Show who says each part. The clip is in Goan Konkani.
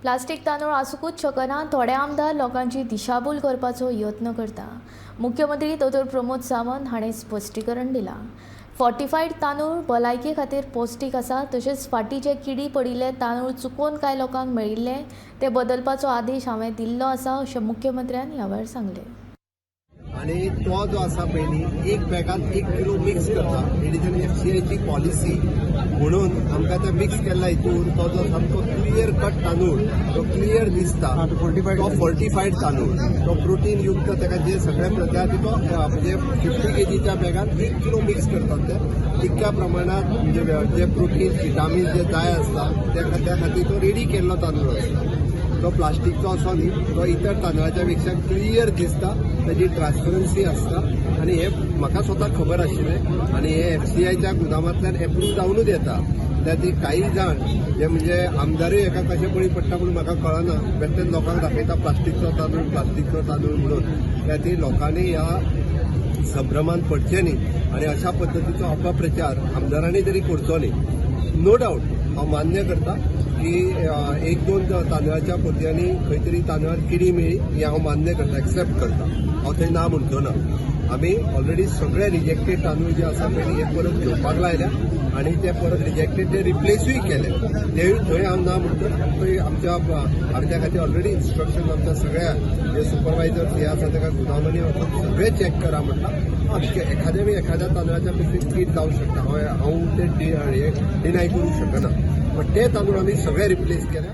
Speaker 1: प्लास्टीक तांदूळ आसूंकच शकना. थोडे आमदार लोकांची दिशाभूल करपाचो यत्न करता. मुख्यमंत्री दोतोर प्रमोद सावंत हाणें स्पश्टीकरण दिलां. फॉर्टिफायड तांदूळ भलायके खातीर पौश्टीक आसा. तशेंच फाटीं जे किडी पडिल्ले तांदूळ चुकोवन कांय लोकांक मेळिल्ले, ते बदलपाचो आदेश हांवें दिल्लो आसा, अशें मुख्यमंत्र्यान ह्या वेळार सांगलें.
Speaker 2: आणि तो जो आसा पळय न्ही, एक बॅगान 1 किलो मिक्स करता. It is an एफसीआयची पॉलिसी म्हणून आमकां ते मिक्स केल्ल्या हितून तो जो सामको क्लियर कट तांदूळ, तो क्लियर दिसता. तो फोर्टिफायड तांदूळ, तो प्रोटीन युक्त, ताका जे सगळे प्रजाती तो म्हणजे 50 केजीच्या बॅगान 1 किलो मिक्स करतात. ते तितक्या प्रमाणात म्हणजे जे प्रोटीन, विटामीन जे जाय आसता, त्या खातीर तो रेडी केल्लो तांदूळ आसता. तो प्लास्टिकचो असो न्ही. तो इतर तांदळाच्या पेक्षा क्लियर दिसता, ताजी ट्रान्सपरन्सी आसता आनी हे म्हाका स्वता खबर आशिल्लें आनी हे एफसीआयच्या गुदामांतल्यान एप्रूव जावनूच येता. त्या ती काही जाण जे म्हणजे आमदारूय एका कशे बळी पडटा म्हणून म्हाका कळना. बेश्टेच लोकांक दाखयता प्लास्टिकचो तांदूळ, प्लास्टिकचो तांदूळ म्हणून. त्या ती लोकांनी ह्या संभ्रमात पडचे न्ही आनी अशा पद्दतीचो अपप्रचार आमदारांनी तरी करचो न्ही. नो डाऊट, हांव मान्य करता की एक दोन तांदळाच्या पोतयांनी खंय तरी तांदळात किडी मेळ्ळी, हें हांव मान्य करता, एक्सेप्ट करता. हांव थंय ना म्हणचो ना. आमी ऑलरेडी सगळे रिजेक्टेड तांदूळ जे आसा पळय, हे परत घेवपाक लायल्या आनी ते परत रिजेक्टेड ते रिप्लेसूय केले. तेय थंय हांव ना म्हणतो. थंय आमच्या आमच्या खातीर ऑलरेडी इन्स्ट्रक्शन आमच्या सगळ्या जे सुपरवायझर्स हे आसा, ताका गुदामांनी वचून सगळे चॅक करा म्हटलां. एखाद्या वेळी एखाद्या तांदळाच्या पिसीक कीड जावं शकता, हांव हांव ते डिनाय करूंक शकना, पण ते तांदूळ आमी सगळे रिप्लेस केल्या.